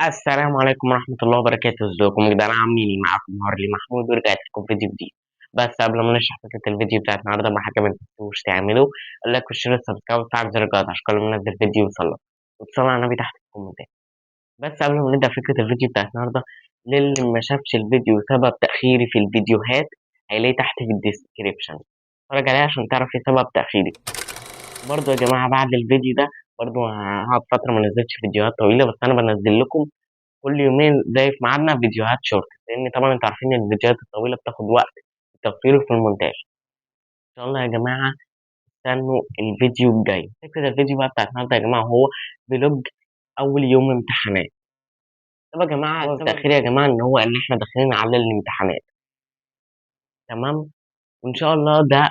السلام عليكم ورحمة الله وبركاته. ازيكم يا جدعان، عاملين ايه؟ معاكم هارلي محمود ورجعت لكم فيديو جديد. بس قبل ما نشرح فكرة الفيديو بتاعت النهارده، ما حاجة ما تنسوش تعملوا like و share و subscribe وتفعل زر الجرس عشان كل ما انزل فيديو يوصلك، وتصلوا على النبي تحت في الكومنتات. بس قبل ما نبدأ فكرة الفيديو بتاعت النهارده، للي ما شافش الفيديو سبب تأخيري في الفيديوهات هيلاقيه تحت في ال description، اتفرج عليه عشان تعرف ايه سبب تأخيري. برضه يا جماعة بعد الفيديو ده برضه هقعد فترة ما نزلتش فيديوهات طويلة، بس أنا بنزل لكم كل يومين زي في ميعادنا فيديوهات شورت، لأن طبعا انتوا عارفين إن الفيديوهات الطويلة بتاخد وقت في التصوير وفي المونتاج. إن شاء الله يا جماعة استنوا الفيديو الجاي. فكرة الفيديو بقى بتاعت النهارده يا جماعة هو vlog أول يوم امتحانات. طب يا جماعة سبب التأخير يا جماعة إن هو إن إحنا داخلين على الامتحانات، تمام؟ وإن شاء الله ده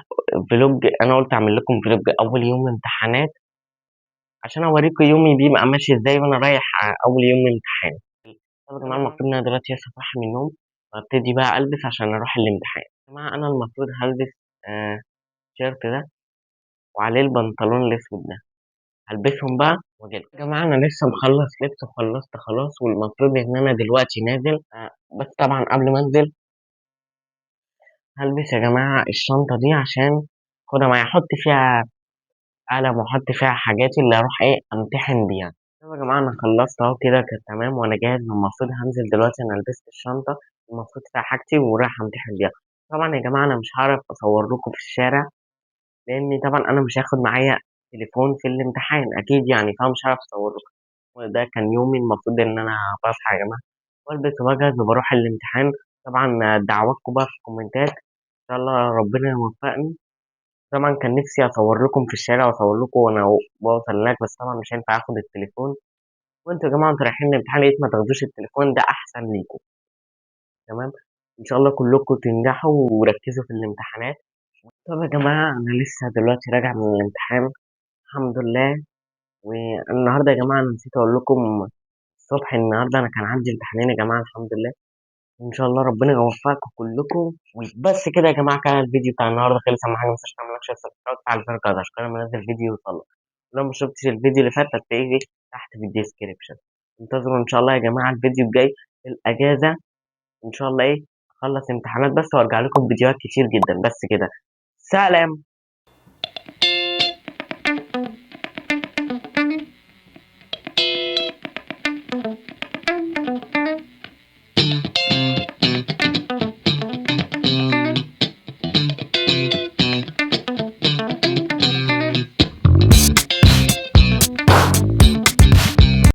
vlog، أنا قلت أعمل لكم vlog أول يوم امتحانات عشان أوريكم يومي بيبقى ماشي إزاي وأنا رايح أول يوم امتحان. طب يا جماعة المفروض إن أنا دلوقتي لسه صاحي من النوم وأبتدي بقى ألبس عشان أروح الامتحان. يا جماعة أنا المفروض هلبس التيشيرت ده وعليه البنطلون الأسود ده، هلبسهم بقى وأجيلكم. يا جماعة أنا لسه مخلص لبس وخلصت خلاص، والمفروض إن أنا دلوقتي نازل، بس طبعا قبل ما أنزل هلبس يا جماعة الشنطة دي عشان أخدها معايا، أحط فيها قلم وأحط فيها حاجاتي اللي هروح أمتحن بيها. طب يا جماعة أنا خلصت أهو كده كانت تمام وأنا جاهز، المفروض هنزل دلوقتي. أنا لبست الشنطة المفروض فيها حاجتي ورايح أمتحن بيها. طبعا يا جماعة أنا مش هعرف أصور لكم في الشارع، لأن طبعا أنا مش هاخد معايا تليفون في الامتحان أكيد يعني، فمش هعرف أصور لكم. وده كان يومي المفروض إن أنا بصحى يا جماعة والبس وأجهز وبروح الامتحان. طبعا دعواتكم بقى في الكومنتات، إن شاء الله ربنا يوفقني. طبعا كان نفسي أصور لكم في الشارع وأصور لكم وأنا بوصل هناك، بس طبعا مش هينفع آخد التليفون. وانتوا يا جماعة انتوا رايحين الامتحان يا ريت ما تاخدوش التليفون، ده أحسن ليكم، تمام؟ إن شاء الله كلكم تنجحوا وركزوا في الامتحانات. طب يا جماعة أنا لسه دلوقتي راجع من الامتحان الحمد لله. والنهارده يا جماعة أنا نسيت أقول لكم الصبح النهارده أنا كان عندي امتحانين يا جماعة الحمد لله. وإن شاء الله ربنا يوفقكم كلكم. وبس كده يا جماعة كان الفيديو بتاع النهارده خلص. أهم حاجة ما تنساش تعمل like share subscribe وتفعل زر الجرس عشان كل ما انزل فيديو يوصلك. لو ما شفتش الفيديو اللي فات هتلاقيه تحت في ال description. انتظروا إن شاء الله يا جماعة الفيديو الجاي في الأجازة إن شاء الله، أخلص امتحانات بس وأرجع لكم بفيديوهات كتير جدا. بس كده، سلام.